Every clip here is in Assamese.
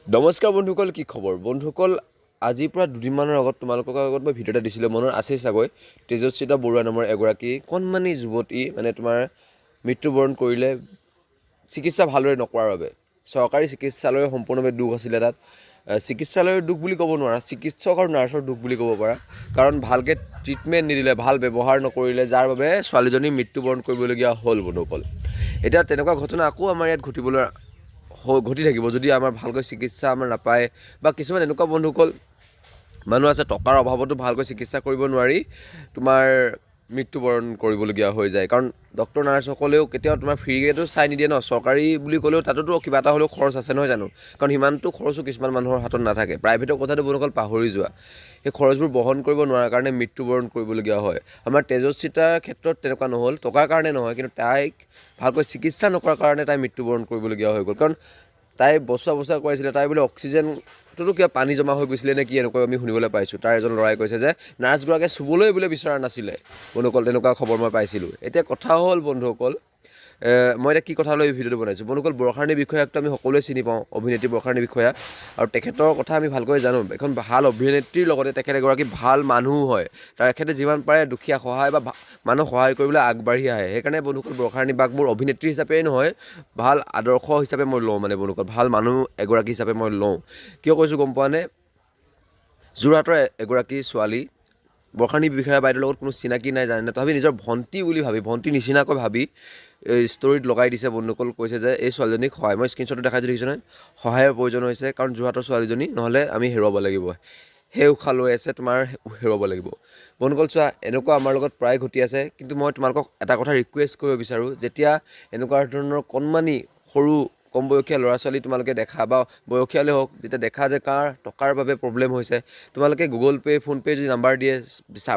নমস্কাৰ বন্ধুসকল, কি খবৰ বন্ধুসকল? আজিৰ পৰা দুদিনমানৰ আগত তোমালোকৰ আগত মই ভিডিঅ' এটা দিছিলোঁ, মনত আছেই চাগৈ। তেজস্বিতা বৰুৱা নামৰ এগৰাকী কণমানি যুৱতী মানে তোমাৰ মৃত্যুবৰণ কৰিলে চিকিৎসা ভালদৰে নকৰাৰ বাবে। চৰকাৰী চিকিৎসালয়ৰ সম্পূৰ্ণভাৱে দোষ আছিলে তাত। চিকিৎসালয়ৰ দোষ বুলি ক'ব নোৱাৰা, চিকিৎসক আৰু নাৰ্ছৰ দোষ বুলি ক'ব পাৰা। কাৰণ ভালকৈ ট্ৰিটমেণ্ট নিদিলে, ভাল ব্যৱহাৰ নকৰিলে, যাৰ বাবে ছোৱালীজনী মৃত্যুবৰণ কৰিবলগীয়া হ'ল। বন্ধুসকল, এতিয়া তেনেকুৱা ঘটনা আকৌ আমাৰ ইয়াত ঘটিবলৈ ঘটি থাকিব, যদি আমাৰ ভালকৈ চিকিৎসা আমাৰ নাপায়। বা কিছুমান এনেকুৱা, বন্ধুসকল, মানুহ আছে, টকাৰ অভাৱতো ভালকৈ চিকিৎসা কৰিব নোৱাৰি তোমাৰ মৃত্যুবৰণ কৰিবলগীয়া হৈ যায়। কাৰণ ডক্তৰ নাৰ্ছসকলেও কেতিয়াও তোমাৰ ফ্ৰীকেতো চাই নিদিয়ে ন। চৰকাৰী বুলি ক'লেও তাতোতো কিবা এটা হ'লেও খৰচ আছে, নহয় জানো? কাৰণ সিমানটো খৰচো কিছুমান মানুহৰ হাতত নাথাকে। প্ৰাইভেটৰ কথাটো, বন্ধুসকল, পাহৰি যোৱা। সেই খৰচবোৰ বহন কৰিব নোৱাৰাৰ কাৰণে মৃত্যুবৰণ কৰিবলগীয়া হয়। আমাৰ তেজস্বিতাৰ ক্ষেত্ৰত তেনেকুৱা নহ'ল, টকাৰ কাৰণে নহয়, কিন্তু তাইক ভালকৈ চিকিৎসা নকৰাৰ কাৰণে তাই মৃত্যুবৰণ কৰিবলগীয়া হৈ গ'ল। কাৰণ তাই বচোৱা বচোৱা কৰাইছিলে, তাই বোলে অক্সিজেনটোতো কিবা পানী জমা হৈ গৈছিলে নে কি, এনেকুৱা আমি শুনিবলৈ পাইছোঁ। তাৰ এজন ল'ৰাই কৈছে যে নাৰ্ছগৰাকীয়ে চুবলৈ বোলে বিচৰা নাছিলে। বন্ধুসকল, তেনেকুৱা খবৰ মই পাইছিলোঁ। এতিয়া কথা হ'ল বন্ধুসকল, মই এতিয়া কি কথা লৈ এই ভিডিঅ'টো বনাইছোঁ? বন্ধুসকল, বৰ্ষাৰাণী বিষয়াকতো আমি সকলোৱে চিনি পাওঁ, অভিনেত্ৰী বৰ্ষাৰাণী বিষয়া। আৰু তেখেতৰ কথা আমি ভালকৈ জানো। এখন ভাল অভিনেত্ৰীৰ লগতে তেখেত এগৰাকী ভাল মানুহো হয়। তেখেতে যিমান পাৰে দুখীয়া সহায় বা মানুহক সহায় কৰিবলৈ আগবাঢ়ি আহে। সেইকাৰণে বন্ধুসকল, বৰ্ষাৰাণী বাক মোৰ অভিনেত্ৰী হিচাপেই নহয়, ভাল আদৰ্শ হিচাপে মই লওঁ। মানে বন্ধুসকল, ভাল মানুহ এগৰাকী হিচাপে মই লওঁ। কিয় কৈছোঁ গম পোৱা নে? যোৰহাটৰ এগৰাকী ছোৱালী, বৰ্ষাৰাণী বিষয়া বাইদেউৰ লগত কোনো চিনাকি নাই, জানে তথাপি নিজৰ ভণ্টি বুলি ভাবি, ভণ্টি নিচিনাকৈ ভাবি এই ষ্টৰিত লগাই দিছে। বন্ধুসকল, কৈছে যে এই ছোৱালীজনীক সহায়, মই স্ক্ৰীণশ্বটটো দেখাইছোঁ, দেখিছোঁ নহয়, সহায়ৰ প্ৰয়োজন হৈছে, কাৰণ যোৰহাটৰ ছোৱালীজনী, নহ'লে আমি হেৰুৱাব লাগিব। সেই উশাহ লৈ আছে, তোমাৰ হেৰুৱাব লাগিব। বন্ধুসকল, চোৱা, এনেকুৱা আমাৰ লগত প্ৰায় ঘটি আছে। কিন্তু মই তোমালোকক এটা কথা ৰিকুৱেষ্ট কৰিব বিচাৰোঁ, যেতিয়া এনেকুৱা ধৰণৰ কণমানি সৰু কম বয়সীয়া ল'ৰা ছোৱালী তোমালোকে দেখা বা বয়সীয়ালে হওক, যেতিয়া দেখা যে কাৰ টকাৰ বাবে প্ৰব্লেম হৈছে, তোমালোকে গুগল পে', ফোনপে' যদি নাম্বাৰ দিয়ে,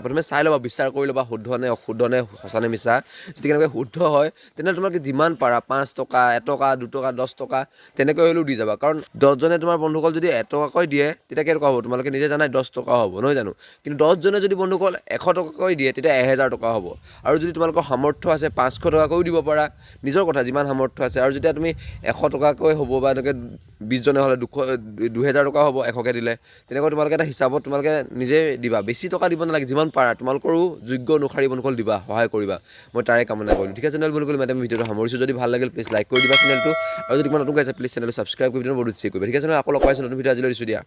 প্ৰথমে চাই ল'বা, বিচাৰ কৰি ল'বা, শুদ্ধ নে অশুদ্ধ নে সঁচা নে মিছা। যদি কেনেবাকৈ শুদ্ধ হয়, তেনেহ'লে তোমালোকে যিমান পাৰা 5 টকা, 1 টকা, 2 টকা, 10 টকা তেনেকৈ হ'লেও দি যাবা। কাৰণ 10জনে তোমাৰ, বন্ধুসকল, যদি 1 টকাকৈ দিয়ে, তেতিয়া কেনেকুৱা হ'ব তোমালোকে নিজে জানাই, 10 টকা হ'ব, নহয় জানো? কিন্তু 10জনে যদি, বন্ধুসকল, 100 টকাকৈ দিয়ে, তেতিয়া 1000 টকা হ'ব। আৰু যদি তোমালোকৰ সামৰ্থ্য আছে, 500 টকাকৈও দিব পাৰা, নিজৰ কথা, যিমান সামৰ্থ্য আছে। আৰু যেতিয়া তুমি 100 টকাকৈ হ'ব বা এনেকৈ 20জনে হ'লে 200, 2000 টকা হ'ব 100কৈ দিলে। তেনেকৈ তোমালোকে এটা হিচাপত তোমালোকে নিজে দিবা। বেছি টকা দিব নালাগে, যিমান পাৰা তোমালোকৰো যোগ্য অনুসাৰি, বন্ধুসকল, দিবা, সহায় কৰিবা। মই তাৰে কামনা কৰিলোঁ। ঠিক আছে নহ'লে বন্ধুসকল, মই ভিডিঅ'টো সামৰিছোঁ। যদি ভাল লাগিল, প্লিজ লাইক কৰি দিবা চেনেলটো। আৰু যদি কিবা নতুনকৈ আছে, প্লিজ চেনেলটো ছাবস্ক্ৰাইব কৰি দিবা, বহুত কৰিবা। ঠিক আছে নহয়, আকৌ লগ পাইছোঁ নতুন ভিডিঅ'। আজিলৈ দিছোঁ দিয়া।